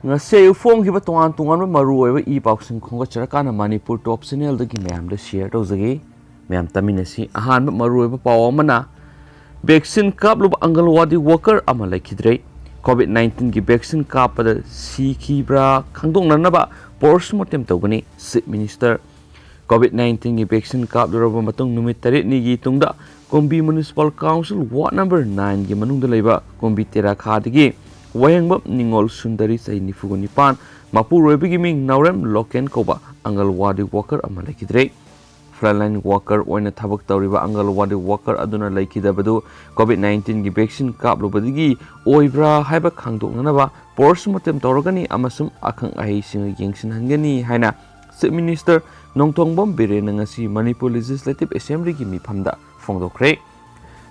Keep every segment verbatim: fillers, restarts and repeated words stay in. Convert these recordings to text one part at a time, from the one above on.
ꯉꯁꯤ ꯑꯌꯨꯛ ꯐꯣꯡꯈꯤꯕ ꯇꯣꯉꯥꯟ ꯇꯣꯉꯥꯟꯕ ꯃꯔꯨꯑꯣꯏꯕ ꯏ ꯄꯥꯎꯁꯤꯡ ꯈꯣꯝꯒꯠꯆꯔꯀꯥꯟꯗ ꯃꯅꯤꯄꯨꯔ ꯇꯣꯞ ꯆꯦꯅꯦꯜꯗꯒꯤ ꯃꯌꯥꯝꯗ ꯁꯤꯌꯔ ꯇꯧꯖꯒꯦ꯫ ꯃꯌꯥꯝ ꯇꯥꯃꯤꯟꯅꯁꯤ꯫ ꯑꯍꯥꯟꯕ ꯃꯔꯨꯑꯣꯏꯕ ꯄꯥꯎ ꯑꯃꯅ, ꯚꯦꯛꯁꯤꯟ ꯀꯥꯞꯂꯨꯕ ꯑꯪꯒꯜꯋꯥꯗꯤ ꯋꯥꯀꯔ ꯑꯃ ꯂꯩꯈꯤꯗ꯭ꯔꯦ꯫ ꯀꯣꯚꯤꯗ ꯅꯥꯏꯟꯇꯤꯟꯒꯤ ꯚꯦꯛꯁꯤꯟ ꯀꯥꯞꯄꯗ ꯁꯤꯈꯤꯕ꯭ꯔꯥ ꯈꯪꯗꯣꯛꯅꯅꯕ ꯄꯣꯁꯃꯣꯔꯇꯦꯝ ꯇꯧꯒꯅꯤ, ꯆꯤꯐ ꯃꯤꯅꯤꯁꯇꯔ꯫ ꯀꯣꯚꯤꯗ ꯅꯥꯏꯟꯇꯤꯟꯒꯤ ꯚꯦꯛꯁꯤꯟ ꯀꯥꯞꯂꯨꯔꯕ ꯃꯇꯨꯡ ꯅꯨꯃꯤꯠ ꯇꯔꯦꯠꯅꯤꯒꯤ ꯇꯨꯡꯗ ꯀꯨꯝꯕꯤ ꯃ꯭ꯌꯨꯅꯤꯁꯤꯄꯥꯜ ꯀꯥꯎꯟꯁꯤꯜ ꯋꯥꯔꯗ ꯅꯝꯕꯔ ꯅꯥꯏꯟꯒꯤ ꯃꯅꯨꯡꯗ ꯂꯩꯕ ꯀꯨꯝꯕꯤ ꯇꯦꯔꯥꯈꯥꯗꯒꯤ ꯋꯥꯍꯦꯡꯕꯝ ꯅꯤꯉꯣꯜ ꯁꯨꯟꯗꯔꯤ, ꯆꯍꯤ ꯅꯤꯐꯨ ꯅꯤꯄꯥꯟ, ꯃꯄꯨꯔꯣꯏꯕꯒꯤ ꯃꯤꯡ ꯅꯥꯎꯔꯦꯝ ꯂꯣꯀꯦꯟ ꯀꯧꯕ ꯑꯪꯒꯜꯋꯥꯗꯤ ꯋꯥꯀꯔ ꯑꯃ ꯂꯩꯈꯤꯗ꯭ꯔꯦ꯫ ꯐ꯭ꯔꯟꯂꯥꯏꯟ ꯋꯥꯀꯔ ꯑꯣꯏꯅ ꯊꯕꯛ ꯇꯧꯔꯤꯕ ꯑꯪꯒꯜꯋꯥꯗꯤ ꯋꯥꯀꯔ ꯑꯗꯨꯅ ꯂꯩꯈꯤꯗꯕꯗꯨ ꯀꯣꯚꯤꯗ ꯅꯥꯏꯟꯇꯤꯟꯒꯤ ꯚꯦꯛꯁꯤꯟ ꯀꯥꯞꯂꯨꯕꯗꯒꯤ ꯑꯣꯏꯕ꯭ꯔꯥ ꯍꯥꯏꯕ ꯈꯪꯗꯣꯛꯅꯅꯕ ꯄꯣꯁꯃꯣꯔꯇꯦꯝ ꯇꯧꯔꯒꯅꯤ ꯑꯃꯁꯨꯡ ꯑꯈꯪ ꯑꯍꯩꯁꯤꯡꯅ ꯌꯦꯡꯁꯤꯟꯍꯟꯒꯅꯤ ꯍꯥꯏꯅ ꯆꯤꯐ ꯃꯤꯅꯤꯁꯇꯔ ꯅꯣꯡꯊꯣꯡꯕꯝ ꯕꯤꯔꯦꯟꯅ ꯉꯁꯤ ꯃꯅꯤꯄꯨꯔ ꯂꯦꯖꯤꯁꯂꯦꯇꯤꯚ ꯑꯦꯁꯦꯝꯕ꯭ꯂꯤꯒꯤ ꯃꯤꯐꯝꯗ ꯐꯣꯡꯗꯣꯛꯈ꯭ꯔꯦ꯫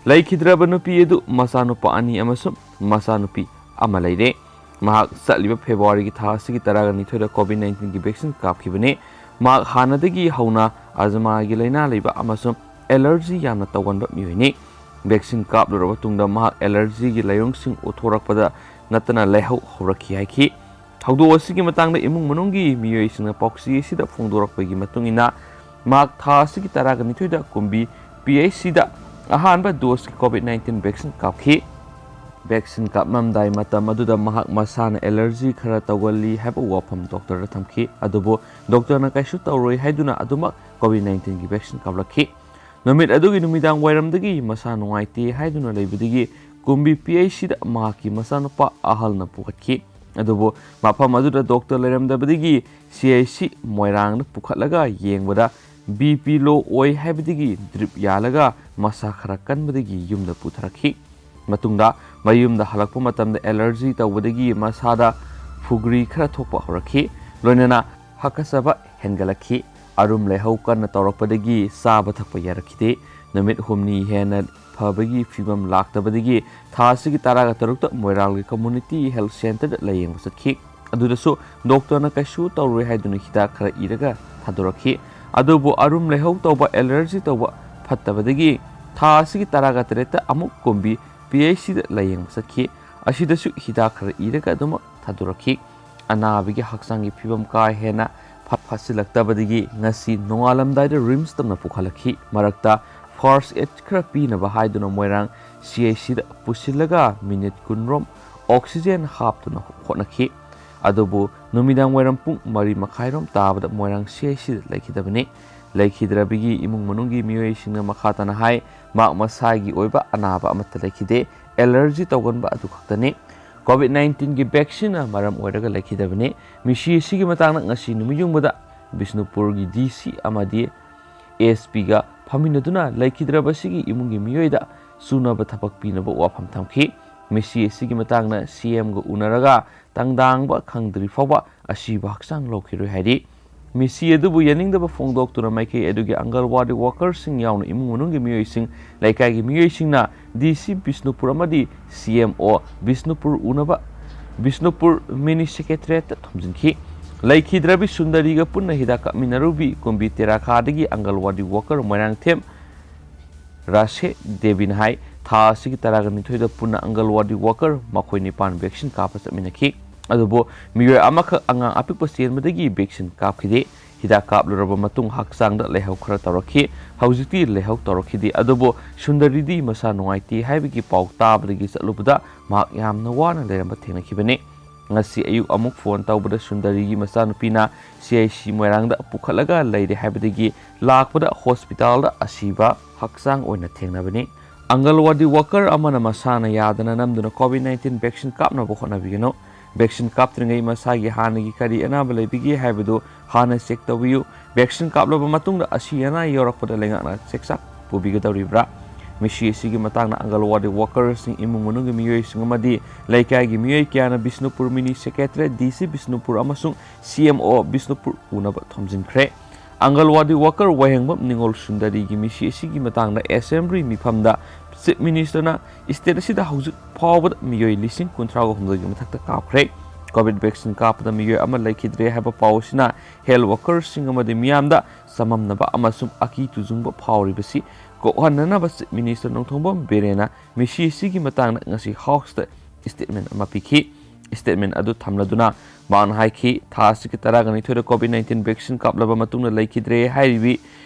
ꯂꯩꯈꯤꯗ꯭ꯔꯕ ꯅꯨꯄꯤ ꯑꯗꯨ ꯃꯆꯥꯅꯨꯄꯥ ꯑꯅꯤ ꯑꯃꯁꯨꯡ ꯃꯆꯥꯅꯨꯄꯤ ꯑꯃ ꯂꯩꯔꯦ꯫ ꯃꯍꯥꯛ ꯆꯠꯂꯤꯕ ꯐꯦꯕ꯭ꯔꯨꯋꯥꯔꯤꯒꯤ ꯊꯥ ꯑꯁꯤꯒꯤ ꯇꯔꯥꯒ ꯅꯤꯊꯣꯏꯗ ꯀꯣꯚꯤꯗ ꯅꯥꯏꯟꯇꯤꯟꯒꯤ ꯚꯦꯛꯁꯤꯟ ꯀꯥꯞꯈꯤꯕꯅꯤ꯫ ꯃꯍꯥꯛ ꯍꯥꯟꯅꯗꯒꯤ ꯍꯧꯅ ꯑꯖꯃꯥꯒꯤ ꯂꯥꯏꯅꯥ ꯂꯩꯕ ꯑꯃꯁꯨꯡ ꯑꯦꯂꯔꯖꯤ ꯌꯥꯝꯅ ꯇꯧꯒꯟꯕ ꯃꯤꯑꯣꯏꯅꯤ꯫ ꯚꯦꯛꯁꯤꯟ ꯀꯥꯞꯂꯨꯔꯕ ꯇꯨꯡꯗ ꯃꯍꯥꯛ ꯑꯦꯂꯔꯖꯤꯒꯤ ꯂꯥꯏꯑꯣꯡꯁꯤꯡ ꯎꯠꯊꯣꯔꯛꯄꯗ ꯅꯠꯇꯅ ꯂꯥꯏꯍꯧ ꯍꯧꯔꯛꯈꯤ ꯍꯥꯏꯈꯤ꯫ ꯊꯧꯗꯣꯛ ꯑꯁꯤꯒꯤ ꯃꯇꯥꯡꯗ ꯏꯃꯨꯡ ꯃꯅꯨꯡꯒꯤ ꯃꯤꯑꯣꯏꯁꯤꯡꯅ ꯄꯥꯎꯆꯦ ꯑꯁꯤꯗ ꯐꯣꯡꯗꯣꯔꯛꯄꯒꯤ ꯃꯇꯨꯡ ꯏꯟꯅ, ꯃꯍꯥꯛ ꯊꯥ ꯑꯁꯤꯒꯤ ꯇꯔꯥꯒ ꯅꯤꯊꯣꯏꯗ ꯀꯨꯝꯕꯤ ꯄꯤ ꯑꯩꯆ ꯁꯤꯗ ꯑꯍꯥꯟꯕ ꯗꯣꯁꯀꯤ ꯀꯣꯚꯤꯗ ꯅꯥꯏꯟꯇꯤꯟ ꯚꯦꯛꯁꯤꯟ ꯀꯥꯞꯈꯤ꯫ ꯚꯦꯛꯁꯤꯟ ꯀꯥꯞꯂꯝꯗꯥꯏ ꯃꯇꯝ ꯑꯗꯨꯗ ꯃꯍꯥꯛ ꯃꯁꯥꯅ ꯑꯦꯂꯔꯖꯤ ꯈꯔ ꯇꯧꯒꯜꯂꯤ ꯍꯥꯏꯕ ꯋꯥꯐꯝ ꯗꯣꯛꯇꯔꯗ ꯊꯝꯈꯤ꯫ ꯑꯗꯨꯕꯨ ꯗꯣꯛꯇꯔꯅ ꯀꯩꯁꯨ ꯇꯧꯔꯣꯏ ꯍꯥꯏꯗꯨꯅ ꯑꯗꯨꯃꯛ ꯀꯣꯚꯤꯗ ꯅꯥꯏꯟꯇꯤꯟꯒꯤ ꯚꯦꯛꯁꯤꯟ ꯀꯥꯞꯂꯛꯈꯤ꯫ ꯅꯨꯃꯤꯠ ꯑꯗꯨꯒꯤ ꯅꯨꯃꯤꯗꯥꯡ ꯋꯥꯏꯔꯝꯗꯒꯤ ꯃꯁꯥ ꯅꯨꯡꯉꯥꯏꯇꯦ ꯍꯥꯏꯗꯨꯅ ꯂꯩꯕꯗꯒꯤ ꯀꯨꯝꯕꯤ ꯄꯤ ꯑꯩꯆ ꯁꯤꯗ ꯃꯍꯥꯛꯀꯤ ꯃꯆꯥꯅꯨꯄꯥ ꯑꯍꯜꯅ ꯄꯨꯈꯠꯈꯤ꯫ ꯑꯗꯨꯕꯨ ꯃꯐꯝ ꯑꯗꯨꯗ ꯗꯣꯛꯇꯔ ꯂꯩꯔꯝꯗꯕꯗꯒꯤ ꯁꯤ ꯑꯩꯆ ꯁꯤ ꯃꯣꯏꯔꯥꯡꯗ ꯄꯨꯈꯠꯂꯒ ꯌꯦꯡꯕꯗ ꯕꯤ ꯄꯤ ꯂꯣ ꯑꯣꯏ ꯍꯥꯏꯕꯗꯒꯤ ꯗ꯭ꯔꯤꯞ ꯌꯥꯜꯂꯒ ꯃꯁꯥ ꯈꯔ ꯀꯟꯕꯗꯒꯤ ꯌꯨꯝꯗ ꯄꯨꯊꯔꯛꯈꯤ꯫ ꯃꯇꯨꯡꯗ ꯃꯌꯨꯝꯗ ꯍꯜꯂꯛꯄ ꯃꯇꯝꯗ ꯑꯦꯂꯔꯖꯤ ꯇꯧꯕꯗꯒꯤ ꯃꯁꯥꯗ ꯐꯨꯒ꯭ꯔꯤ ꯈꯔ ꯊꯣꯛꯄ ꯍꯧꯔꯛꯈꯤ꯫ ꯂꯣꯏꯅꯅ ꯍꯥꯀꯠꯆꯕ ꯍꯦꯟꯒꯠꯂꯛꯈꯤ꯫ ꯑꯔꯨꯝ ꯂꯥꯏꯍꯧ ꯀꯟꯅ ꯇꯧꯔꯛꯄꯗꯒꯤ ꯆꯥꯕ ꯊꯛꯄ ꯌꯥꯔꯛꯈꯤꯗꯦ꯫ ꯅꯨꯃꯤꯠ ꯍꯨꯝꯅꯤ ꯍꯦꯟꯅ ꯐꯕꯒꯤ ꯐꯤꯕꯝ ꯂꯥꯛꯇꯕꯗꯒꯤ ꯊꯥ ꯑꯁꯤꯒꯤ ꯇꯔꯥꯒ ꯇꯔꯨꯛꯇ ꯃꯣꯏꯔꯥꯡꯒꯤ ꯀꯝꯃ꯭ꯌꯨꯅꯤꯇꯤ ꯍꯦꯜꯊ ꯁꯦꯟꯇꯔꯗ ꯂꯥꯌꯦꯡꯕ ꯆꯠꯈꯤ꯫ ꯑꯗꯨꯗꯁꯨ ꯗꯣꯛꯇꯔꯅ ꯀꯩꯁꯨ ꯇꯧꯔꯣꯏ ꯍꯥꯏꯗꯨꯅ ꯍꯤꯗꯥꯛ ꯈꯔ ꯏꯔꯒ ꯊꯥꯗꯣꯔꯛꯈꯤ꯫ ꯑꯗꯨꯕꯨ ꯑꯔꯨꯝ ꯂꯥꯏꯍꯧ ꯇꯧꯕ, ꯑꯦꯂꯔꯖꯤ ꯇꯧꯕ ꯐꯠꯇꯕꯗꯒꯤ ꯊꯥ ꯑꯁꯤꯒꯤ ꯇꯔꯥꯒ ꯇꯔꯦꯠꯇ ꯑꯃꯨꯛ ꯀꯨꯝꯕꯤ ꯄꯤ ꯑꯩꯆ ꯁꯤꯗ ꯂꯥꯌꯦꯡꯕ ꯆꯠꯈꯤ꯫ ꯑꯁꯤꯗꯁꯨ ꯍꯤꯗꯥꯛ ꯈꯔ ꯏꯔꯒ ꯑꯗꯨꯃꯛ ꯊꯥꯗꯣꯔꯛꯈꯤ꯫ ꯑꯅꯥꯕꯒꯤ ꯍꯛꯆꯥꯡꯒꯤ ꯐꯤꯕꯝ ꯀꯥ ꯍꯦꯟꯅ ꯐꯠ-, ꯐꯠꯁꯤꯜꯂꯛꯇꯕꯗꯒꯤ ꯉꯁꯤ ꯅꯣꯡꯉꯥꯜꯂꯝꯗꯥꯏꯗ ꯔꯤꯝꯁ ꯇꯝꯅ ꯄꯨꯈꯠꯂꯛꯈꯤ꯫ ꯃꯔꯛꯇ ꯐꯥꯔꯁ ꯑꯦꯗ ꯈꯔ ꯄꯤꯅꯕ ꯍꯥꯏꯗꯨꯅ ꯃꯣꯏꯔꯥꯡ ꯁꯤ ꯑꯥꯏ ꯁꯤꯗ ꯄꯨꯁꯤꯜꯂꯒ ꯃꯤꯅꯤꯠ ꯀꯨꯟ ꯔꯣꯝ ꯑꯣꯛꯁꯤꯖꯦꯟ ꯍꯥꯞꯇꯨꯅ ꯍꯣꯠꯅꯈꯤ꯫ ꯑꯗꯨꯕꯨ ꯅꯨꯃꯤꯗꯥꯡ ꯋꯥꯏꯔꯝ ꯄꯨꯡ ꯃꯔꯤ ꯃꯈꯥꯏꯔꯣꯝ ꯇꯥꯕꯗ ꯃꯣꯏꯔꯥꯡ ꯁꯤ ꯑꯥꯏ ꯁꯤꯗ ꯂꯩꯈꯤꯗꯕꯅꯤ꯫ ꯂꯩꯈꯤꯗ꯭ꯔꯕꯒꯤ ꯏꯃꯨꯡ ꯃꯅꯨꯡꯒꯤ ꯃꯤꯑꯣꯏꯁꯤꯡꯅ ꯃꯈꯥ ꯇꯥꯅ ꯍꯥꯏ, ꯃꯍꯥꯛ ꯃꯁꯥꯒꯤ ꯑꯣꯏꯕ ꯑꯅꯥꯕ ꯑꯃꯠꯇ ꯂꯩꯈꯤꯗꯦ, ꯑꯦꯂꯔꯖꯤ ꯇꯧꯒꯟꯕ ꯑꯗꯨ ꯈꯛꯇꯅꯤ꯫ ꯀꯣꯚꯤꯗ ꯅꯥꯏꯟꯇꯤꯟꯒꯤ ꯚꯦꯛꯁꯤꯟꯅ ꯃꯔꯝ ꯑꯣꯏꯔꯒ ꯂꯩꯈꯤꯗꯕꯅꯤ꯫ ꯃꯤꯁꯤ ꯑꯁꯤꯒꯤ ꯃꯇꯥꯡꯗ ꯉꯁꯤ ꯅꯨꯃꯤꯠ ꯌꯨꯡꯕꯗ ꯕꯤꯁꯅꯨꯄꯨꯔꯒꯤ ꯗꯤ ꯁꯤ ꯑꯃꯗꯤ ꯑꯦꯁ ꯄꯤꯒ ꯐꯝꯃꯤꯟꯅꯗꯨꯅ ꯂꯩꯈꯤꯗ꯭ꯔꯕꯁꯤꯒꯤ ꯏꯃꯨꯡꯒꯤ ꯃꯤꯑꯣꯏꯗ ꯆꯨꯅꯕ ꯊꯕꯛ ꯄꯤꯅꯕ ꯋꯥꯐꯝ ꯊꯝꯈꯤ꯫ ꯃꯤꯁꯤ ꯑꯁꯤꯒꯤ ꯃꯇꯥꯡꯗ ꯁꯤ ꯑꯦꯝꯒ ꯎꯅꯔꯒ ꯇꯪꯗꯥꯡꯕ ꯈꯪꯗ꯭ꯔꯤ ꯐꯥꯎꯕ ꯑꯁꯤꯕ ꯍꯛꯆꯥꯡ ꯂꯧꯈꯤꯔꯣꯏ ꯍꯥꯏꯔꯤ꯫ ꯃꯤꯁꯤ ꯑꯗꯨꯕꯨ ꯌꯥꯅꯤꯡꯗꯕ ꯐꯣꯡꯗꯣꯛꯇꯨꯅ ꯃꯥꯏꯀꯩ ꯑꯗꯨꯒꯤ ꯑꯪꯒꯜꯋꯥꯗꯤ ꯋꯥꯀꯔꯁꯤꯡ ꯌꯥꯎꯅ ꯏꯃꯨꯡ ꯃꯅꯨꯡꯒꯤ ꯃꯤꯑꯣꯏꯁꯤꯡ, ꯂꯩꯀꯥꯏꯒꯤ ꯃꯤꯑꯣꯏꯁꯤꯡꯅ ꯗꯤ ꯁꯤ ꯕꯤꯁꯅꯨꯄꯨꯔ ꯑꯃꯗꯤ ꯁꯤ ꯑꯦꯝ ꯑꯣ ꯕꯤꯁꯅꯨꯄꯨꯔ ꯎꯅꯕ ꯕꯤꯁꯅꯨꯄꯨꯔ ꯃꯤꯅꯤ ꯁꯦꯀ꯭ꯔꯦꯇꯔꯤꯌꯦꯠꯇ ꯊꯣꯝꯖꯤꯟꯈꯤ꯫ ꯂꯩꯈꯤꯗ꯭ꯔꯕꯤ ꯁꯨꯟꯗꯔꯤꯒ ꯄꯨꯟꯅ ꯍꯤꯗꯥꯛ ꯀꯥꯞꯃꯤꯟꯅꯔꯨꯕꯤ ꯀꯨꯝꯕꯤ ꯇꯦꯔꯥꯈꯥꯗꯒꯤ ꯑꯪꯒꯜꯋꯥꯗꯤ ꯋꯥꯀꯔ ꯃꯣꯏꯔꯥꯡꯊꯦꯝ ꯔꯥꯁꯦ ꯗꯦꯕꯤꯅ ꯍꯥꯏ, ꯊꯥ ꯑꯁꯤꯒꯤ ꯇꯔꯥꯒ ꯅꯤꯊꯣꯏꯗ ꯄꯨꯟꯅ ꯑꯪꯒꯜꯋꯥꯗꯤ ꯋꯥꯀꯔ ꯃꯈꯣꯏ ꯅꯤꯄꯥꯟ ꯚꯦꯛꯁꯤꯟ ꯀꯥꯞꯄ ꯆꯠꯃꯤꯟꯅꯈꯤ꯫ ꯑꯗꯨꯕꯨ ꯃꯤꯑꯣꯏ ꯑꯃꯈꯛ ꯑꯉꯥꯡ ꯑꯄꯤꯛꯄ ꯆꯦꯟꯕꯗꯒꯤ ꯚꯦꯛꯁꯤꯟ ꯀꯥꯞꯈꯤꯗꯦ꯫ ꯍꯤꯗꯥꯛ ꯀꯥꯞꯂꯨꯔꯕ ꯃꯇꯨꯡ ꯍꯛꯆꯥꯡꯗ ꯂꯩꯍꯧ ꯈꯔ ꯇꯧꯔꯛꯈꯤ꯫ ꯍꯧꯖꯤꯛꯇꯤ ꯂꯩꯍꯧ ꯇꯧꯔꯛꯈꯤꯗꯦ꯫ ꯑꯗꯨꯕꯨ ꯁꯨꯟꯗꯔꯤꯗꯤ ꯃꯁꯥ ꯅꯨꯡꯉꯥꯏꯇꯦ ꯍꯥꯏꯕꯒꯤ ꯄꯥꯎ ꯇꯥꯕꯗꯒꯤ ꯆꯠꯂꯨꯕꯗ ꯃꯍꯥꯛ ꯌꯥꯝꯅ ꯋꯥꯅ ꯂꯩꯔꯝꯕ ꯊꯦꯡꯅꯈꯤꯕꯅꯤ꯫ ꯉꯁꯤ ꯑꯌꯨꯛ ꯑꯃꯨꯛ ꯐꯣꯟ ꯇꯧꯕꯗ ꯁꯨꯟꯗꯔꯤꯒꯤ ꯃꯆꯥꯅꯨꯄꯤꯅ ꯁꯤ ꯑꯥꯏ ꯁꯤ ꯃꯣꯏꯔꯥꯡꯗ ꯄꯨꯈꯠꯂꯒ ꯂꯩꯔꯦ ꯍꯥꯏꯕꯗꯒꯤ ꯂꯥꯛꯄꯗ ꯍꯣꯁꯄꯤꯇꯥꯜꯗ ꯑꯁꯤꯕ ꯍꯛꯆꯥꯡ ꯑꯣꯏꯅ ꯊꯦꯡꯅꯕꯅꯤ꯫ ꯑꯪꯒꯜꯋꯥꯗꯤ ꯋꯥꯀꯔ ꯑꯃꯅ ꯃꯁꯥꯅ ꯌꯥꯗꯅ ꯅꯝꯗꯨꯅ ꯀꯣꯚꯤꯗ ꯅꯥꯏꯟꯇꯤꯟ ꯚꯦꯛꯁꯤꯟ ꯀꯥꯞꯅꯕ ꯍꯣꯠꯅꯕꯤꯒꯅꯨ꯫ ꯚꯦꯛꯁꯤꯟ ꯀꯥꯞꯇ꯭ꯔꯤꯉꯩ ꯃꯁꯥꯒꯤ ꯍꯥꯟꯅꯒꯤ ꯀꯔꯤ ꯑꯅꯥꯕ ꯂꯩꯕꯤꯒꯦ ꯍꯥꯏꯕꯗꯨ ꯍꯥꯟꯅ ꯆꯦꯛ ꯇꯧꯕꯤꯌꯨ꯫ ꯚꯦꯛꯁꯤꯟ ꯀꯥꯞꯂꯕ ꯃꯇꯨꯡꯗ ꯑꯁꯤ ꯑꯅꯥ ꯌꯥꯎꯔꯛꯄꯗ ꯂꯩꯉꯥꯛꯅ ꯆꯦꯛꯆꯥꯛ ꯄꯨꯕꯤꯒꯗꯧꯔꯤꯕ꯭ꯔꯥ? ꯃꯤꯁꯤ ꯑꯁꯤꯒꯤ ꯃꯇꯥꯡꯗ ꯑꯪꯒꯜꯋꯥꯗꯤ ꯋꯥꯀꯔꯁꯤꯡ, ꯏꯃꯨꯡ ꯃꯅꯨꯡꯒꯤ ꯃꯤꯑꯣꯏꯁꯤꯡ ꯑꯃꯗꯤ ꯂꯩꯀꯥꯏꯒꯤ ꯃꯤꯑꯣꯏ ꯀꯌꯥꯅ ꯕꯤꯁꯅꯨꯄꯨꯔ ꯃꯤꯅꯤ ꯁꯦꯀ꯭ꯔꯦꯇꯔꯤꯌꯦꯠ, ꯗꯤ ꯁꯤ ꯕꯤꯁꯅꯨꯄꯨꯔ ꯑꯃꯁꯨꯡ ꯁꯤ ꯑꯦꯝ ꯑꯣ ꯕꯤꯁꯅꯨꯄꯨꯔ ꯎꯅꯕ ꯊꯣꯝꯖꯤꯟꯈ꯭ꯔꯦ꯫ ꯑꯪꯒꯜꯋꯥꯗꯤ ꯋꯥꯀꯔ ꯋꯥꯍꯦꯡꯕꯝ ꯅꯤꯉꯣꯜ ꯁꯨꯟꯗꯔꯤꯒꯤ ꯃꯤꯁꯤ ꯑꯁꯤꯒꯤ ꯃꯇꯥꯡꯗ ꯑꯦꯁꯦꯝꯕ꯭ꯂꯤ ꯃꯤꯐꯝꯗ ꯆꯤꯐ ꯃꯤꯅꯤꯁꯇꯔꯅ ꯁ꯭ꯇꯦꯠ ꯑꯁꯤꯗ ꯍꯧꯖꯤꯛ ꯐꯥꯎꯕꯗ ꯃꯤꯑꯣꯏ ꯂꯤꯁꯤꯡ ꯀꯨꯟꯊ꯭ꯔꯥꯒ ꯍꯨꯝꯗꯣꯏꯒꯤ ꯃꯊꯛꯇ ꯀꯥꯞꯈ꯭ꯔꯦ꯫ ꯀꯣꯚꯤꯗ ꯚꯦꯛꯁꯤꯟ ꯀꯥꯞꯄꯗ ꯃꯤꯑꯣꯏ ꯑꯃ ꯂꯩꯈꯤꯗ꯭ꯔꯦ ꯍꯥꯏꯕ ꯄꯥꯎ ꯑꯁꯤꯅ ꯍꯦꯜꯊ ꯋꯥꯀꯔꯁꯤꯡ ꯑꯃꯗꯤ ꯃꯤꯌꯥꯝꯗ ꯆꯃꯝꯅꯕ ꯑꯃꯁꯨꯡ ꯑꯀꯤ ꯇꯨꯖꯨꯡꯕ ꯐꯥꯎꯔꯤꯕꯁꯤ ꯀꯣꯛꯍꯟꯅꯅꯕ ꯆꯤꯐ ꯃꯤꯅꯤꯁꯇꯔ ꯅꯣꯡꯊꯣꯝꯕꯝ ꯕꯤꯔꯦꯟꯅ ꯃꯤꯁꯤ ꯑꯁꯤꯒꯤ ꯃꯇꯥꯡꯗ ꯉꯁꯤ ꯍꯥꯎꯁꯇ ꯁ꯭ꯇꯦꯠꯃꯦꯟ ꯑꯃ ꯄꯤꯈꯤ꯫ statement ꯑꯗꯨ ꯊꯝꯂꯗꯨꯅ ꯃꯍꯥꯛꯅ ꯍꯥꯏꯈꯤ, ꯊꯥ ꯑꯁꯤꯒꯤ ꯇꯔꯥꯒ ꯅꯤꯊꯣꯏꯗ COVID nineteen vaccine ꯀꯥꯞꯂꯕ ꯃꯇꯨꯡꯗ ꯂꯩꯈꯤꯗ꯭ꯔꯦ ꯍꯥꯏꯔꯤꯕꯤ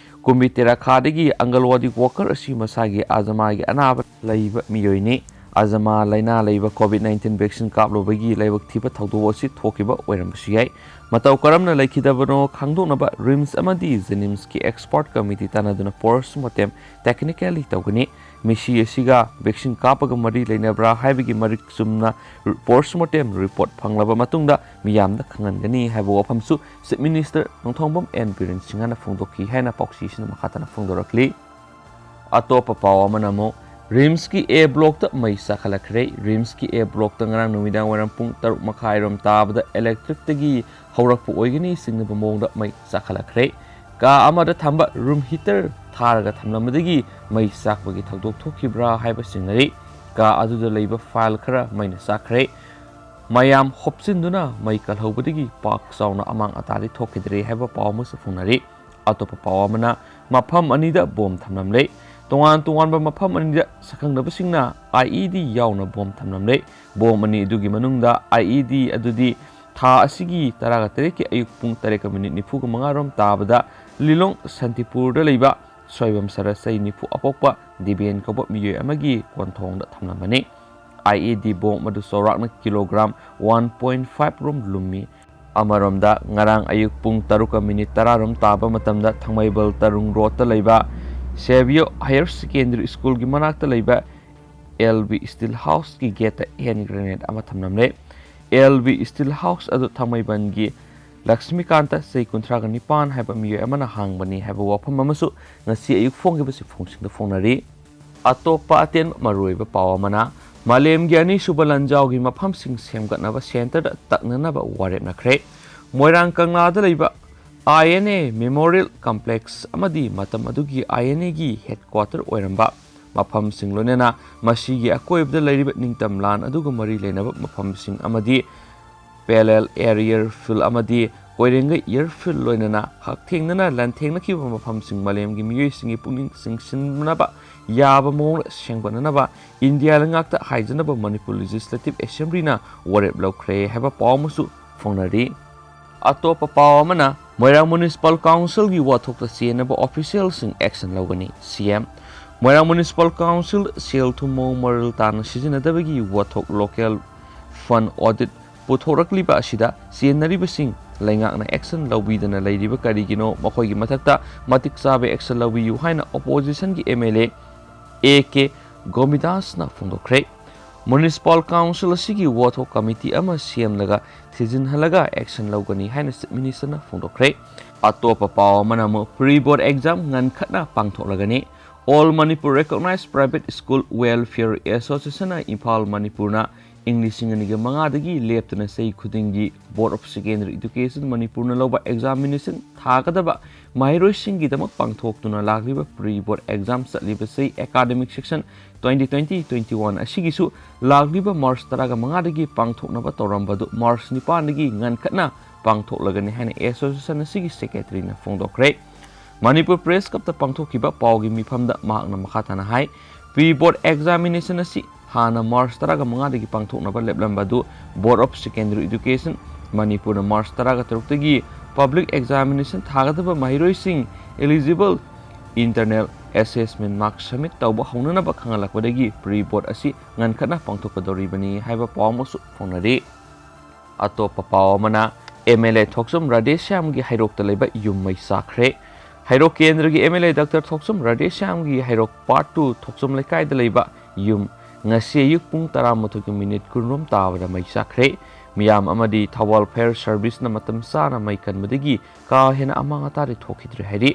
ꯀꯨꯝꯕꯤ ꯇꯦꯔꯥꯈꯥꯗꯒꯤ ꯑꯪꯒꯜꯋꯥꯗꯤ worker ꯑꯁꯤ ꯃꯁꯥꯒꯤ ꯑꯖꯃꯥꯒꯤ ꯑꯅꯥꯕ ꯂꯩꯕ ꯃꯤꯑꯣꯏꯅꯤ꯫ ꯑꯖꯃꯥ ꯂꯥꯏꯅꯥ ꯂꯩꯕ COVID nineteen vaccine ꯀꯥꯞꯂꯨꯕꯒꯤ ꯂꯥꯏꯕꯛ ꯊꯤꯕ ꯊꯧꯗꯣꯛ ꯑꯁꯤ ꯊꯣꯛꯈꯤꯕ ꯑꯣꯏꯔꯝꯕꯁꯨ ꯌꯥꯏ꯫ ꯃꯇꯧ ꯀꯔꯝꯅ ꯂꯩꯈꯤꯗꯕꯅꯣ ꯈꯪꯗꯣꯛꯅꯕ RIMS ꯑꯃꯗꯤ JNIMSꯀꯤ expert committee ꯇꯥꯟꯅꯗꯨꯅ post mortem technically ꯇꯧꯒꯅꯤ꯫ ꯃꯤꯁꯤ ꯑꯁꯤꯒ vaccine ꯀꯥꯞꯄꯒ ꯃꯔꯤ ꯂꯩꯅꯕ꯭ꯔꯥ ꯍꯥꯏꯕꯒꯤ ꯃꯔꯤꯛ ꯆꯨꯝꯅ post mortem report ꯐꯪꯂꯕ ꯃꯇꯨꯡꯗ ꯃꯤꯌꯥꯝꯗ ꯈꯪꯍꯟꯒꯅꯤ ꯍꯥꯏꯕ ꯋꯥꯐꯝꯁꯨ Chief Minister Nongthongbam and Biren ꯁꯤꯡꯍꯅ ꯐꯣꯡꯗꯣꯛꯈꯤ ꯍꯥꯏꯅ ꯄꯥꯎꯆꯦꯁꯤꯅ ꯃꯈꯥ ꯇꯥꯅ ꯐꯣꯡꯗꯣꯔꯛꯂꯤ꯫ ꯑꯇꯣꯞꯄ ꯄꯥꯎ ꯑꯃꯅ ꯑꯃꯨꯛ RIMSꯀꯤ A blockꯇ ꯃꯩ ꯆꯥꯈꯠꯂꯛꯈ꯭ꯔꯦ꯫ RIMSꯀꯤ A blockꯇ ꯉꯔꯥꯡ ꯅꯨꯃꯤꯗꯥꯡ ꯋꯥꯏꯔꯝ ꯄꯨꯡ ꯇꯔꯨꯛ ꯃꯈꯥꯏꯔꯣꯝ ꯇꯥꯕꯗ electricꯇꯒꯤ ꯍꯧꯔꯛꯄ ꯑꯣꯏꯒꯅꯤ ꯆꯤꯡꯅꯕ ꯃꯑꯣꯡꯗ ꯃꯩ ꯆꯥꯈꯠꯂꯛꯈ꯭ꯔꯦ꯫ ꯀꯥ ꯑꯃꯗ ꯊꯝꯕ room heater ꯊꯥꯔꯒ ꯊꯝꯂꯝꯕꯗꯒꯤ ꯃꯩ ꯆꯥꯛꯄꯒꯤ ꯊꯧꯗꯣꯛ ꯊꯣꯛꯈꯤꯕ꯭ꯔꯥ ꯍꯥꯏꯕ ꯆꯤꯡꯅꯔꯤ꯫ ꯀꯥ ꯑꯗꯨꯗ ꯂꯩꯕ file ꯈꯔ ꯃꯩꯅ ꯆꯥꯛꯈ꯭ꯔꯦ꯫ ꯃꯌꯥꯝ ꯍꯣꯞꯆꯤꯟꯗꯨꯅ ꯃꯩ ꯀꯜꯍꯧꯕꯗꯒꯤ ꯄꯥꯛ ꯆꯥꯎꯅ ꯑꯃꯥꯡ ꯑꯇꯥꯗꯤ ꯊꯣꯛꯈꯤꯗ꯭ꯔꯦ ꯍꯥꯏꯕ ꯄꯥꯎ ꯑꯃꯁꯨ ꯐꯣꯡꯅꯔꯤ꯫ ꯑꯇꯣꯞꯄ ꯄꯥꯎ ꯑꯃꯅ ꯃꯐꯝ ꯑꯅꯤꯗ bomb ꯊꯝꯂꯝꯂꯦ꯫ ꯇꯣꯉꯥꯟ ꯇꯣꯉꯥꯟꯕ ꯃꯐꯝ ꯑꯅꯤꯗ ꯁꯛꯈꯪꯅꯕꯁꯤꯡꯅ IED ꯌꯥꯎꯅ bomb ꯊꯝꯂꯝꯂꯦ꯫ Bomb ꯑꯅꯤ ꯑꯗꯨꯒꯤ ꯃꯅꯨꯡꯗ IED ꯑꯗꯨꯗꯤ ꯊꯥ ꯑꯁꯤꯒꯤ ꯇꯔꯥꯒ ꯇꯔꯦꯠꯀꯤ ꯑꯌꯨꯛ ꯄꯨꯡ ꯇꯔꯦꯠꯀ ꯃꯤꯅꯤꯠ ꯅꯤꯐꯨꯒ ꯃꯉꯥꯔꯣꯝ ꯇꯥꯕꯗ ꯂꯤꯂꯣꯡ ꯁꯥꯟꯇꯤꯄꯨꯔꯗ ꯂꯩꯕ ꯁꯣꯏꯕꯝ ꯁꯔ ꯆꯍꯤ ꯅꯤꯐꯨ ꯑꯄꯣꯛꯄ ꯗꯤꯕꯦꯟ ꯀꯧꯕ ꯃꯤꯑꯣꯏ ꯑꯃꯒꯤ ꯀꯣꯟꯊꯣꯡꯗ ꯊꯝꯂꯝꯕꯅꯤ꯫ IED bomb ꯑꯗꯨ ꯆꯥꯎꯔꯥꯛꯅ kilogram one point five ꯔꯣꯝ ꯂꯨꯝꯃꯤ꯫ ꯑꯃꯔꯣꯝꯗ ꯉꯔꯥꯡ ꯑꯌꯨꯛ ꯄꯨꯡ ꯇꯔꯨꯛꯀ ꯃꯤꯅꯤꯠ ꯇꯔꯥꯔꯣꯝ ꯇꯥꯕ ꯃꯇꯝꯗ ꯊꯥꯡꯃꯩꯕꯟ ꯇꯔꯨꯡ ꯔꯣꯗꯇ ꯂꯩꯕ ꯁꯦꯕꯤꯌꯣ ꯍꯥꯌꯔ ꯁꯦꯀꯦꯟꯗꯔꯤ ꯁ꯭ꯀꯨꯜꯒꯤ ꯃꯅꯥꯛꯇ ꯂꯩꯕ LB Steel Houseꯀꯤ gateꯇ hand grenade ꯑꯃ ꯊꯝꯂꯝꯂꯦ꯫ LB Steel House ꯑꯗꯨ ꯊꯥꯡꯃꯩꯕꯟꯒꯤ ꯂꯛꯁꯃꯤꯀꯥꯟꯇ ꯆꯍꯤ ꯀꯨꯟꯊ꯭ꯔꯥꯒ ꯅꯤꯄꯥꯟ ꯍꯥꯏꯕ ꯃꯤꯑꯣꯏ ꯑꯃꯅ ꯍꯥꯡꯕꯅꯤ ꯍꯥꯏꯕ ꯋꯥꯐꯝ ꯑꯃꯁꯨ ꯉꯁꯤ ꯑꯌꯨꯛ ꯐꯣꯡꯈꯤꯕ ꯆꯦꯐꯣꯡꯁꯤꯡꯗ ꯐꯣꯡꯅꯔꯤ꯫ ꯑꯇꯣꯞꯄ ꯑꯇꯦꯟꯕ ꯃꯔꯨꯑꯣꯏꯕ ꯄꯥꯎ ꯑꯃꯅ, ꯃꯥꯂꯦꯝꯒꯤ ꯑꯅꯤꯁꯨꯕ ꯂꯥꯟꯖꯥꯎꯒꯤ ꯃꯐꯝꯁꯤꯡ ꯁꯦꯝꯒꯠꯅꯕ centreꯗ ꯇꯛꯅꯅꯕ ꯋꯥꯔꯦꯞꯅꯈ꯭ꯔꯦ꯫ ꯃꯣꯏꯔꯥꯡ ꯀꯪꯂꯥꯗ ꯂꯩꯕ INA Memorial Complex ꯑꯃꯗꯤ ꯃꯇꯝ ꯑꯗꯨꯒꯤ INAꯒꯤ headquarter ꯑꯣꯏꯔꯝꯕ ꯃꯐꯝꯁꯤꯡ, ꯂꯣꯏꯅꯅ ꯃꯁꯤꯒꯤ ꯑꯀꯣꯏꯕꯗ ꯂꯩꯔꯤꯕ ꯅꯤꯡꯇꯝ ꯂꯥꯟ ꯑꯗꯨꯒ ꯃꯔꯤ ꯂꯩꯅꯕ ꯃꯐꯝꯁꯤꯡ ꯑꯃꯗꯤ parallel aerial field ꯑꯃꯗꯤ ꯀꯣꯏꯔꯦꯡꯒꯩ airfield ꯂꯣꯏꯅꯅ ꯍꯛꯊꯦꯡꯅꯅ ꯂꯥꯟꯊꯦꯡꯅꯈꯤꯕ ꯃꯐꯝꯁꯤꯡ ꯃꯥꯂꯦꯝꯒꯤ ꯃꯤꯑꯣꯏꯁꯤꯡꯒꯤ ꯄꯨꯛꯅꯤꯡ ꯆꯤꯡꯁꯤꯟꯅꯕ ꯌꯥꯕ ꯃꯑꯣꯡꯗ ꯁꯦꯝꯒꯠꯅꯅꯕ ꯏꯟꯗꯤꯌꯥ ꯂꯩꯉꯥꯛꯇ ꯍꯥꯏꯖꯅꯕ ꯃꯅꯤꯄꯨꯔ Legislative Assemblyꯅ ꯋꯥꯔꯦꯞ ꯂꯧꯈ꯭ꯔꯦ ꯍꯥꯏꯕ ꯄꯥꯎ ꯑꯃꯁꯨ ꯐꯣꯡꯅꯔꯤ꯫ ꯑꯇꯣꯞꯄ ꯄꯥꯎ ꯑꯃꯅ, ꯃꯣꯏꯔꯥꯡ Municipal Councilꯒꯤ ꯋꯥꯊꯣꯛꯇ ꯆꯦꯟꯅꯕ officialꯁꯤꯡ action ꯂꯧꯒꯅꯤ, CM꯫ ꯃꯣꯏꯔꯥꯡ Municipal Council ꯁꯦꯜ ꯊꯨꯝ ꯃꯑꯣꯡ ꯃꯔꯤꯜ ꯇꯥꯅ ꯁꯤꯖꯤꯟꯅꯗꯕꯒꯤ ꯋꯥꯊꯣꯛ local fund audit ꯄꯨꯊꯣꯔꯛꯂꯤꯕ ꯑꯁꯤꯗ ꯆꯦꯟꯅꯔꯤꯕꯁꯤꯡ ꯂꯩꯉꯥꯛꯅ action ꯂꯧꯕꯤꯗꯅ ꯂꯩꯔꯤꯕ ꯀꯔꯤꯒꯤꯅꯣ? ꯃꯈꯣꯏꯒꯤ ꯃꯊꯛꯇ ꯃꯇꯤꯛ ꯆꯥꯕ action ꯂꯧꯕꯤꯌꯨ ꯍꯥꯏꯅ oppositionꯒꯤ MLA A K ꯒꯣꯃꯤꯗꯥꯁꯅ ꯐꯣꯡꯗꯣꯛꯈ꯭ꯔꯦ꯫ Municipal Council ꯑꯁꯤꯒꯤ ꯋꯥꯊꯣꯛ committee ꯑꯃ ꯁꯦꯝꯂꯒ ꯊꯤꯖꯤꯟꯍꯜꯂꯒ action ꯂꯧꯒꯅꯤ ꯍꯥꯏꯅ Chief Ministerꯅ ꯐꯣꯡꯗꯣꯛꯈ꯭ꯔꯦ꯫ ꯑꯇꯣꯞꯄ ꯄꯥꯎ ꯑꯃꯅ ꯑꯃꯨꯛ pre board exam ꯉꯟꯈꯠꯅ ꯄꯥꯡꯊꯣꯛꯂꯒꯅꯤ꯫ All Manipur Recognized Private School Welfare Associationꯅ Imphal, ꯃꯅꯤꯄꯨꯔꯅ ꯏꯪ ꯂꯤꯁꯤꯡ ꯑꯅꯤꯒ ꯃꯉꯥꯗꯒꯤ ꯂꯦꯞꯇꯅ ꯆꯍꯤ ꯈꯨꯗꯤꯡꯒꯤ Board of Secondary Education ꯃꯅꯤꯄꯨꯔꯅ ꯂꯧꯕ examination ꯊꯥꯒꯗꯕ ꯃꯍꯩꯔꯣꯏꯁꯤꯡꯒꯤꯗꯃꯛ ꯄꯥꯡꯊꯣꯛꯇꯨꯅ ꯂꯥꯛꯂꯤꯕ pre board exam ꯆꯠꯂꯤꯕ ꯆꯍꯤ academic session twenty twenty twenty one ꯑꯁꯤꯒꯤꯁꯨ ꯂꯥꯛꯂꯤꯕ March ꯇꯔꯥꯃꯉꯥꯗꯒꯤ ꯄꯥꯡꯊꯣꯛꯅꯕ ꯇꯧꯔꯝꯕꯗꯨ March ꯅꯤꯄꯥꯟꯗꯒꯤ ꯉꯟꯈꯠꯅ ꯄꯥꯡꯊꯣꯛꯂꯒꯅꯤ ꯍꯥꯏꯅ association ꯑꯁꯤꯒꯤ secretaryꯅ ꯐꯣꯡꯗꯣꯛꯈ꯭ꯔꯦ꯫ Manipur Press Clubꯇ ꯄꯥꯡꯊꯣꯛꯈꯤꯕ ꯄꯥꯎꯒꯤ ꯃꯤꯐꯝꯗ ꯃꯍꯥꯛꯅ ꯃꯈꯥ ꯇꯥꯅ ꯍꯥꯏ, pre board examination ꯑꯁꯤ ꯍꯥꯟꯅ March ꯇꯔꯥꯃꯉꯥꯗꯒꯤ ꯄꯥꯡꯊꯣꯛꯅꯕ ꯂꯦꯞꯂꯝꯕ ꯑꯗꯨ Board of Secondary Education ꯃꯅꯤꯄꯨꯔꯅ March ꯇꯔꯥꯇꯔꯨꯛꯇꯒꯤ public examination ꯊꯥꯒꯗꯕ ꯃꯍꯩꯔꯣꯏꯁꯤꯡ eligible internal assessment mark submit ꯇꯧꯕ ꯍꯧꯅꯅꯕ ꯈꯪꯍꯜꯂꯛꯄꯗꯒꯤ pre board ꯑꯁꯤ ꯉꯟꯈꯠꯅ ꯄꯥꯡꯊꯣꯛꯀꯗꯧꯔꯤꯕꯅꯤ ꯍꯥꯏꯕ ꯄꯥꯎ ꯑꯃꯁꯨ ꯐꯣꯡꯅꯔꯤ꯫ ꯑꯇꯣꯞꯄ ꯄꯥꯎ ꯑꯃꯅ, MLA ꯊꯣꯛꯆꯝ ꯔꯥꯙꯦꯁ꯭ꯌꯥꯝꯒꯤ ꯍꯩꯔꯣꯛꯇ ꯂꯩꯕ ꯌꯨꯝ ꯃꯩ ꯆꯥꯛꯈ꯭ꯔꯦ꯫ ꯍꯩꯔꯣꯛ ꯀꯦꯟꯗ꯭ꯔꯒꯤ MLA Doctor ꯊꯣꯛꯆꯝ ꯔꯥꯙꯦꯁ꯭ꯌꯥꯝꯒꯤ ꯍꯩꯔꯣꯛ Part two ꯊꯣꯛꯆꯝ ꯂꯩꯀꯥꯏꯗ ꯂꯩꯕ ꯌꯨꯝ ꯉꯁꯤ ꯑꯌꯨꯛ ꯄꯨꯡ ꯇꯔꯥꯃꯥꯊꯣꯏꯒꯤ minute ꯀꯨꯟꯔꯣꯝ ꯇꯥꯕꯗ ꯃꯩ ꯆꯥꯛꯈ꯭ꯔꯦ꯫ ꯃꯤꯌꯥꯝ ꯑꯃꯗꯤ ꯊꯧꯕꯥꯜ Fire Serviceꯅ ꯃꯇꯝ ꯆꯥꯅ ꯃꯩ ꯀꯟꯕꯗꯒꯤ ꯀꯥ ꯍꯦꯟꯅ ꯑꯃꯥꯡ ꯑꯇꯥꯗꯤ ꯊꯣꯛꯈꯤꯗ꯭ꯔꯦ ꯍꯥꯏꯔꯤ꯫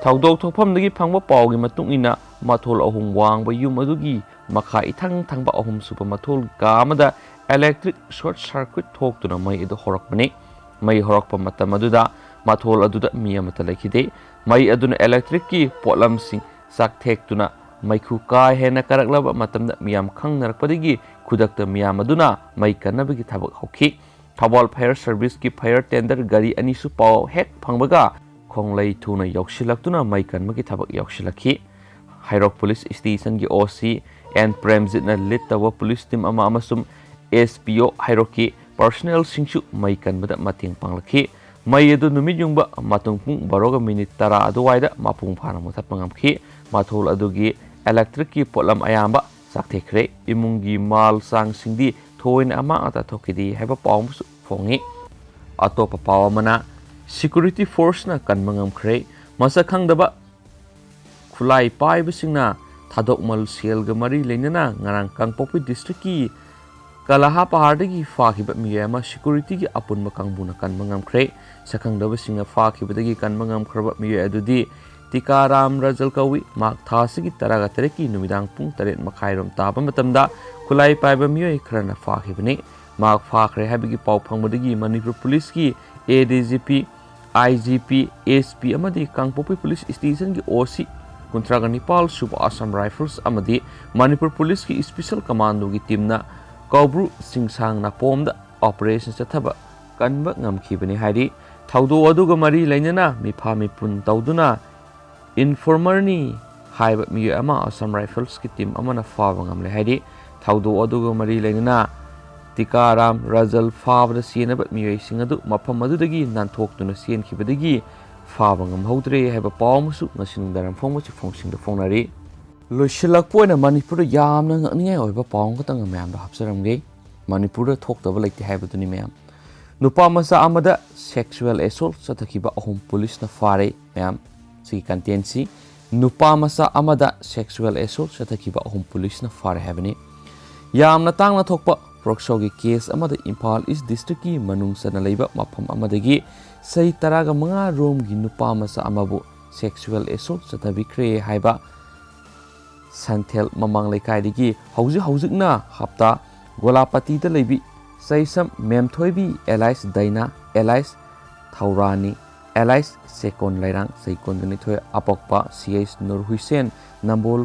ꯊꯧꯗꯣꯛ ꯊꯣꯛꯐꯝꯗꯒꯤ ꯐꯪꯕ ꯄꯥꯎꯒꯤ ꯃꯇꯨꯡ ꯏꯟꯅ, ꯃꯊꯣꯜ ꯑꯍꯨꯝ ꯋꯥꯡꯕ ꯌꯨꯝ ꯑꯗꯨꯒꯤ ꯃꯈꯥ ꯏꯊꯪ ꯊꯪꯕ ꯑꯍꯨꯝꯁꯨꯕ ꯃꯊꯣꯜꯒꯤ ꯀꯥ ꯑꯃꯗ electric short circuit ꯊꯣꯛꯇꯨꯅ ꯃꯩ ꯑꯗꯨ ꯍꯧꯔꯛꯄꯅꯤ꯫ ꯃꯩ ꯍꯧꯔꯛꯄ ꯃꯇꯝ ꯑꯗꯨꯗ ꯃꯊꯣꯜ ꯑꯗꯨꯗ ꯃꯤ ꯑꯃꯠꯇ ꯂꯩꯈꯤꯗꯦ꯫ ꯃꯩ ꯑꯗꯨꯅ electricꯀꯤ ꯄꯣꯠꯂꯝꯁꯤꯡ ꯆꯥꯛꯊꯦꯛꯇꯨꯅ ꯃꯩꯈꯨ ꯀꯥ ꯍꯦꯟꯅ ꯀꯥꯔꯛꯂꯕ ꯃꯇꯝꯗ ꯃꯤꯌꯥꯝ ꯈꯪꯅꯔꯛꯄꯗꯒꯤ ꯈꯨꯗꯛꯇ ꯃꯤꯌꯥꯝ ꯑꯗꯨꯅ ꯃꯩ ꯀꯟꯅꯕꯒꯤ ꯊꯕꯛ ꯍꯧꯈꯤ꯫ ꯊꯧꯕꯥꯜ Fire Service ꯀꯤ fire tender ꯒꯥꯔꯤ ꯑꯅꯤꯁꯨ ꯄꯥꯎ ꯍꯦꯛ ꯐꯪꯕꯒ ꯈꯣꯡꯂꯩ ꯊꯨꯅ ꯌꯧꯁꯤꯜꯂꯛꯇꯨꯅ ꯃꯩ ꯀꯟꯕꯒꯤ ꯊꯕꯛ ꯌꯧꯁꯤꯜꯂꯛꯈꯤ꯫ ꯍꯩꯔꯣꯛ Police Station ꯒꯤ O C N ꯄ꯭ꯔꯦꯝꯖꯤꯠꯅ lead ꯇꯧꯕ police team ꯑꯃ ꯑꯃꯁꯨꯡ S P O ꯍꯩꯔꯣꯛꯀꯤ personnel ꯁꯤꯡꯁꯨ ꯃꯩ ꯀꯟꯕꯗ ꯃꯇꯦꯡ ꯄꯥꯡꯂꯛꯈꯤ꯫ ꯃꯩ ꯑꯗꯨ ꯅꯨꯃꯤꯠ ꯌꯨꯡꯕ ꯃꯇꯨꯡ ꯄꯨꯡ ꯕꯥꯔꯣꯒ ꯃꯤꯅꯤꯠ ꯇꯔꯥ ꯑꯗꯨꯋꯥꯏꯗ ꯃꯄꯨꯡ ꯐꯥꯅ ꯃꯨꯊꯠꯄ ꯉꯝꯈꯤ꯫ ꯃꯊꯣꯜ ꯑꯗꯨꯒꯤ electric ꯀꯤ ꯄꯣꯠꯂꯝ ꯑꯌꯥꯝꯕ ꯆꯥꯛꯊꯦꯛꯈ꯭ꯔꯦ꯫ ꯏꯃꯨꯡꯒꯤ ꯃꯥꯜ ꯆꯥꯡꯁꯤꯡꯗꯤ ꯊꯣꯏꯅ ꯑꯃꯥꯡ ꯑꯇꯥ ꯊꯣꯛꯈꯤꯗꯦ ꯍꯥꯏꯕ ꯄꯥꯎ ꯑꯃꯁꯨ ꯐꯣꯡꯉꯤ꯫ ꯑꯇꯣꯞꯄ ꯄꯥꯎ ꯑꯃꯅ, security force ꯅ ꯀꯟꯕ ꯉꯝꯈ꯭ꯔꯦ꯫ ꯃꯁꯛ ꯈꯪꯗꯕ ꯈꯨꯠꯂꯥꯏ ꯄꯥꯏꯕꯁꯤꯡꯅ ꯊꯥꯗꯣꯛꯃꯜ cell ꯒ ꯃꯔꯤ ꯂꯩꯅꯅ ꯉꯔꯥꯡ ꯀꯥꯡꯄꯣꯛꯄꯤ district ꯀꯤ ꯀꯂꯥꯍꯥꯄꯥꯍꯥꯔꯗꯒꯤ ꯐꯥꯈꯤꯕ ꯃꯤꯑꯣꯏ ꯑꯃ security ꯒꯤ ꯑꯄꯨꯟꯕ ꯀꯥꯡꯕꯨꯅ ꯀꯟꯕ ꯉꯝꯈ꯭ꯔꯦ꯫ ꯁꯛꯈꯪꯗꯕꯁꯤꯡꯅ ꯐꯥꯈꯤꯕꯗꯒꯤ ꯀꯟꯕ ꯉꯝꯈ꯭ꯔꯕ ꯃꯤꯑꯣꯏ ꯑꯗꯨꯗꯤ ꯇꯤꯀꯥꯔꯥꯝ ꯔꯖꯜ ꯀꯧꯏ꯫ ꯃꯍꯥꯛ ꯊꯥ ꯑꯁꯤꯒꯤ ꯇꯔꯥꯒ ꯇꯔꯦꯠꯀꯤ ꯅꯨꯃꯤꯗꯥꯡ ꯄꯨꯡ ꯇꯔꯦꯠ ꯃꯈꯥꯏꯔꯣꯝ ꯇꯥꯕ ꯃꯇꯝꯗ ꯈꯨꯠꯂꯥꯏ ꯄꯥꯏꯕ ꯃꯤꯑꯣꯏ ꯈꯔꯅ ꯐꯥꯈꯤꯕꯅꯤ꯫ ꯃꯍꯥꯛ ꯐꯥꯈ꯭ꯔꯦ ꯍꯥꯏꯕꯒꯤ ꯄꯥꯎ ꯐꯪꯕꯗꯒꯤ ꯃꯅꯤꯄꯨꯔ police ꯀꯤ A D G P, I G P, S P ꯑꯃꯗꯤ ꯀꯥꯡꯄꯣꯛꯄꯤ police station ꯒꯤ O C ꯀꯨꯟꯊ꯭ꯔꯥꯒ ꯅꯤꯄꯥꯜ ꯁꯨꯕ Assam Rifles ꯑꯃꯗꯤ ꯃꯅꯤꯄꯨꯔ police ꯀꯤ special commando ꯒꯤ team ꯅ ꯀꯧꯕ꯭ꯔꯨ ꯆꯤꯡꯁꯥꯡ ꯅꯥꯄꯣꯝꯗ operation ꯆꯠꯊꯕ ꯀꯟꯕ ꯉꯝꯈꯤꯕꯅꯤ ꯍꯥꯏꯔꯤ꯫ ꯊꯧꯗꯣꯛ ꯑꯗꯨꯒ ꯃꯔꯤ ꯂꯩꯅꯅ ꯃꯤꯐꯥ ꯃꯤꯄꯨꯟ ꯇꯧꯗꯨꯅ informer ꯅꯤ ꯍꯥꯏꯕ ꯃꯤꯑꯣꯏ ꯑꯃ Assam Rifles ꯀꯤ team ꯑꯃꯅ ꯐꯥꯕ ꯉꯝꯂꯦ ꯍꯥꯏꯔꯤ꯫ ꯊꯧꯗꯣꯛ ꯑꯗꯨꯒ ꯃꯔꯤ ꯂꯩꯅꯅ ꯇꯤꯀꯥꯔꯥꯝ ꯔꯖꯜ ꯐꯥꯕꯗ ꯆꯦꯟꯅꯕ ꯃꯤꯑꯣꯏꯁꯤꯡ ꯑꯗꯨ ꯃꯐꯝ ꯑꯗꯨꯗꯒꯤ ꯅꯥꯟꯊꯣꯛꯇꯨꯅ ꯆꯦꯟꯈꯤꯕꯗꯒꯤ ꯐꯥꯕ ꯉꯝꯍꯧꯗ꯭ꯔꯦ ꯍꯥꯏꯕ ꯄꯥꯎ ꯑꯃꯁꯨ ꯉꯁꯤ ꯅꯨꯡꯗꯥꯡꯋꯥꯏꯔꯝ ꯐꯣꯡꯕꯁꯤ ꯐꯣꯡꯁꯤꯡꯗ ꯐꯣꯡꯅꯔꯤ꯫ ꯂꯣꯏꯁꯤꯜꯂꯛꯄ ꯑꯣꯏꯅ ꯃꯅꯤꯄꯨꯔꯗ ꯌꯥꯝꯅ ꯉꯛꯅꯤꯡꯉꯥꯏ ꯑꯣꯏꯕ ꯄꯥꯎ ꯑꯃꯈꯛꯇꯪ ꯃꯌꯥꯝꯗ ꯍꯥꯞꯆꯔꯝꯒꯦ꯫ ꯃꯅꯤꯄꯨꯔꯗ ꯊꯣꯛꯇꯕ ꯂꯩꯇꯦ ꯍꯥꯏꯕꯗꯨꯅꯤ ꯃꯌꯥꯝ꯫ ꯅꯨꯄꯥ ꯃꯆꯥ ꯑꯃꯗ sexual assault ꯆꯠꯊꯈꯤꯕ ꯑꯍꯨꯝ police ꯅ ꯐꯥꯔꯦ ꯃꯌꯥꯝ꯫ ꯁꯤꯒꯤ content ꯁꯤ, ꯅꯨꯄꯥ ꯃꯆꯥ ꯑꯃꯗ sexual assault ꯆꯠꯊꯈꯤꯕ ꯑꯍꯨꯝ police ꯅ ꯐꯥꯔꯦ ꯍꯥꯏꯕꯅꯤ꯫ ꯌꯥꯝꯅ ꯇꯥꯡꯅ ꯊꯣꯛꯄ ꯄꯣꯛꯁꯣꯒꯤ case ꯑꯃꯗ ꯏꯝꯐꯥꯜ East district ꯀꯤ ꯃꯅꯨꯡ ꯆꯟꯅ ꯂꯩꯕ ꯃꯐꯝ ꯑꯃꯗꯒꯤ ꯆꯍꯤ ꯇꯔꯥꯒ ꯃꯉꯥ ꯔꯣꯝꯒꯤ ꯅꯨꯄꯥ ꯃꯆꯥ ꯑꯃꯕꯨ sexual assault ꯆꯠꯊꯕꯤꯈ꯭ꯔꯦ ꯍꯥꯏꯕ ꯁꯟꯊꯦꯜ ꯃꯃꯥꯡ ꯂꯩꯀꯥꯏꯗꯒꯤ ꯍꯧꯖꯤꯛ ꯍꯧꯖꯤꯛꯅ ꯍꯞꯇꯥ ꯒꯣꯂꯥꯄꯇꯤꯗ ꯂꯩꯕꯤ ꯆꯩꯁꯝ ꯃꯦꯝꯊꯣꯏꯕꯤ alias ꯗꯥꯏꯅꯥ alias ꯊꯧꯔꯥꯅꯤ alias ꯆꯦꯀꯣꯟ ꯂꯩꯔꯥꯡ ꯆꯍꯤ ꯀꯨꯟꯒ ꯅꯤꯊꯣꯏ, ꯑꯄꯣꯛꯄ ꯁꯤ ꯑꯩꯆ ꯅꯨꯔ ꯍꯨꯏꯁꯦꯟ, ꯅꯝꯕꯣꯜ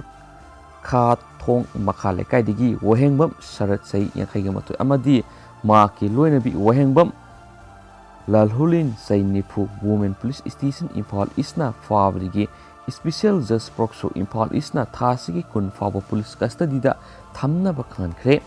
ꯈꯥ ꯊꯣꯡ ꯃꯈꯥ ꯂꯩꯀꯥꯏꯗꯒꯤ ꯋꯥꯍꯦꯡꯕꯝ ꯁꯔꯠ ꯆꯍꯤ ꯌꯥꯡꯈꯩꯒ ꯃꯥꯊꯣꯏ ꯑꯃꯗꯤ ꯃꯍꯥꯛꯀꯤ ꯂꯣꯏꯅꯕꯤ ꯋꯥꯍꯦꯡꯕꯝ ꯂꯥꯜꯍꯨꯂꯤꯟ ꯆꯍꯤ ꯅꯤꯐꯨ, Women Police Station Imphal Eastꯅ ꯐꯥꯕꯗꯒꯤ Special Judge Prokso Imphal Eastꯅ ꯊꯥ ꯑꯁꯤꯒꯤ ꯀꯨꯟ ꯐꯥꯎꯕ police custodyꯗ ꯊꯝꯅꯕ ꯈꯪꯍꯟꯈ꯭ꯔꯦ꯫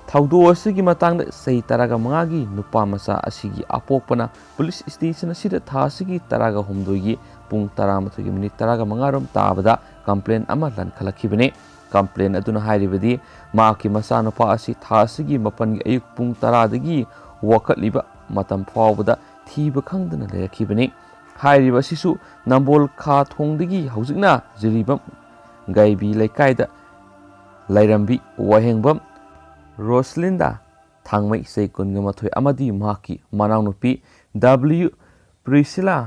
ꯊꯧꯗꯣꯛ ꯑꯁꯤꯒꯤ ꯃꯇꯥꯡꯗ ꯆꯍꯤ ꯇꯔꯥꯒ ꯃꯉꯥꯒꯤ ꯅꯨꯄꯥ ꯃꯆꯥ ꯑꯁꯤꯒꯤ ꯑꯄꯣꯛꯄꯅ police station ꯑꯁꯤꯗ ꯊꯥ ꯑꯁꯤꯒꯤ ꯇꯔꯥꯒ ꯍꯨꯝꯗꯣꯏꯒꯤ ꯄꯨꯡ ꯇꯔꯥꯃꯥꯊꯣꯏꯒꯤ minute ꯇꯔꯥꯒ ꯃꯉꯥ ꯔꯣꯝ ꯇꯥꯕꯗ complaint ꯑꯃ ꯂꯟꯈꯠꯂꯛꯈꯤꯕꯅꯤ꯫ Complaint ꯑꯗꯨꯅ ꯍꯥꯏꯔꯤꯕꯗꯤ ꯃꯍꯥꯛꯀꯤ ꯃꯆꯥꯅꯨꯄꯥ ꯑꯁꯤ ꯊꯥ ꯑꯁꯤꯒꯤ ꯃꯥꯄꯟꯒꯤ ꯑꯌꯨꯛ ꯄꯨꯡ ꯇꯔꯥꯗꯒꯤ ꯋꯥꯀꯠꯂꯤꯕ ꯃꯇꯝ ꯐꯥꯎꯕꯗ ꯊꯤꯕ ꯈꯪꯗꯅ ꯂꯩꯔꯛꯈꯤꯕꯅꯤ꯫ ꯍꯥꯏꯔꯤꯕ ꯑꯁꯤꯁꯨ ꯅꯝꯕꯣꯜ ꯈꯥ ꯊꯣꯡꯗꯒꯤ ꯍꯧꯖꯤꯛꯅ ꯖꯤꯔꯤꯕꯥꯝ ꯒꯥꯏꯕꯤ ꯂꯩꯀꯥꯏꯗ ꯂꯩꯔꯝꯕꯤ ꯋꯥꯍꯦꯡꯕꯝ ꯔꯣꯁꯂꯤꯟꯗꯥ ꯊꯥꯡꯃꯩ ꯆꯍꯤ ꯀꯨꯟꯒ ꯃꯥꯊꯣꯏ ꯑꯃꯗꯤ ꯃꯍꯥꯛꯀꯤ ꯃꯅꯥꯎꯅꯨꯄꯤ W ꯄ꯭ꯔꯤꯁꯤꯂꯥ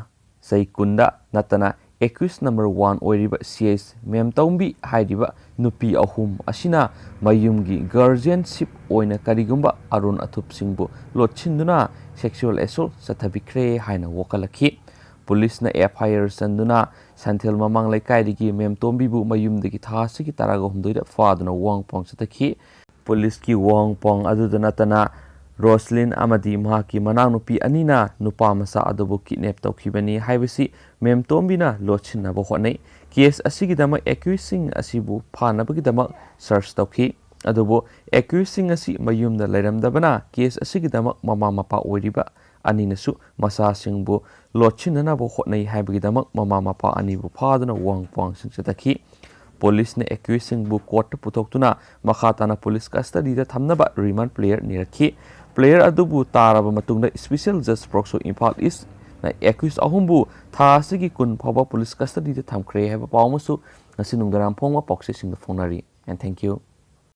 ꯆꯍꯤ ꯀꯨꯟꯗ ꯅꯠꯇꯅ accused number one ꯑꯣꯏꯔꯤꯕ C S ꯃꯦꯝꯇꯣꯝꯕꯤ ꯍꯥꯏꯔꯤꯕ ꯅꯨꯄꯤ ꯑꯍꯨꯝ ꯑꯁꯤꯅ ꯃꯌꯨꯝꯒꯤ guardianship ꯑꯣꯏꯅ ꯀꯔꯤꯒꯨꯝꯕ ꯑꯔꯣꯟ ꯑꯊꯨꯞꯁꯤꯡꯕꯨ ꯂꯣꯠꯁꯤꯟꯗꯨꯅ sexual assault ꯆꯠꯊꯕꯤꯈ꯭ꯔꯦ ꯍꯥꯏꯅ ꯋꯥꯀꯠꯂꯛꯈꯤ꯫ Policeꯅ F I R ꯆꯟꯗꯨꯅ ꯁꯟꯊꯦꯜ ꯃꯃꯥꯡ ꯂꯩꯀꯥꯏꯗꯒꯤ ꯃꯦꯝꯇꯣꯝꯕꯤꯕꯨ ꯃꯌꯨꯝꯗꯒꯤ ꯊꯥ ꯑꯁꯤꯒꯤ ꯇꯔꯥꯒ ꯍꯨꯝꯗꯣꯏꯗ ꯐꯥꯗꯨꯅ ꯋꯥꯍꯪ ꯄꯥꯎ ꯆꯠꯊꯈꯤ꯫ Policeꯀꯤ ꯋꯥꯍꯪ ꯄꯥꯎ ꯑꯗꯨꯗ ꯅꯠꯇꯅ ꯔꯣꯁꯂꯤꯟ ꯑꯃꯗꯤ ꯃꯍꯥꯛꯀꯤ ꯃꯅꯥꯎꯅꯨꯄꯤ ꯑꯅꯤꯅ ꯅꯨꯄꯥ ꯃꯆꯥ ꯑꯗꯨꯕꯨ kidnap ꯇꯧꯈꯤꯕꯅꯤ ꯍꯥꯏꯕꯁꯤ ꯃꯦꯝꯇꯣꯝꯕꯤꯅ ꯂꯣꯠꯁꯤꯟꯅꯕ ꯍꯣꯠꯅꯩ꯫ Case ꯑꯁꯤꯒꯤꯗꯃꯛ accusedꯁꯤꯡ ꯑꯁꯤꯕꯨ ꯐꯥꯅꯕꯒꯤꯗꯃꯛ search ꯇꯧꯈꯤ꯫ ꯑꯗꯨꯕꯨ accusedꯁꯤꯡ ꯑꯁꯤ ꯃꯌꯨꯝꯗ ꯂꯩꯔꯝꯗꯕꯅ case ꯑꯁꯤꯒꯤꯗꯃꯛ ꯃꯃꯥ ꯃꯄꯥ ꯑꯣꯏꯔꯤꯕ ꯑꯅꯤꯅꯁꯨ ꯃꯆꯥꯁꯤꯡꯕꯨ ꯂꯣꯠꯁꯤꯟꯅꯅꯕ ꯍꯣꯠꯅꯩ ꯍꯥꯏꯕꯒꯤꯗꯃꯛ ꯃꯃꯥ ꯃꯄꯥ ꯑꯅꯤꯕꯨ ꯐꯥꯗꯨꯅ ꯋꯥꯍꯪ ꯄꯥꯎꯍꯪꯁꯤꯡ ꯆꯠꯊꯈꯤ꯫ Policeꯅ accusedꯁꯤꯡꯕꯨ courtꯇ ꯄꯨꯊꯣꯛꯇꯨꯅ ꯃꯈꯥ ꯇꯥꯅ police custodyꯗ ꯊꯝꯅꯕ remand prayer ꯅꯤꯔꯛꯈꯤ꯫ Prayer ꯑꯗꯨꯕꯨ ꯇꯥꯔꯕ ꯃꯇꯨꯡꯗ Special Judge ꯄ꯭ꯔꯣꯛꯁꯣ ꯏꯝꯐꯥꯜ ꯏꯁꯅ accused ꯑꯍꯨꯝꯕꯨ ꯊꯥ ꯑꯁꯤꯒꯤ ꯀꯨꯟ ꯐꯥꯎꯕ police custodyꯗ ꯊꯝꯈ꯭ꯔꯦ ꯍꯥꯏꯕ ꯄꯥꯎ ꯑꯃꯁꯨ ꯉꯁꯤ ꯅꯨꯡꯗꯥꯡ ꯐꯣꯡꯕ ꯄꯥꯎꯆꯦꯁꯤꯡꯗ ꯐꯣꯡꯅꯔꯤ꯫ And thank you.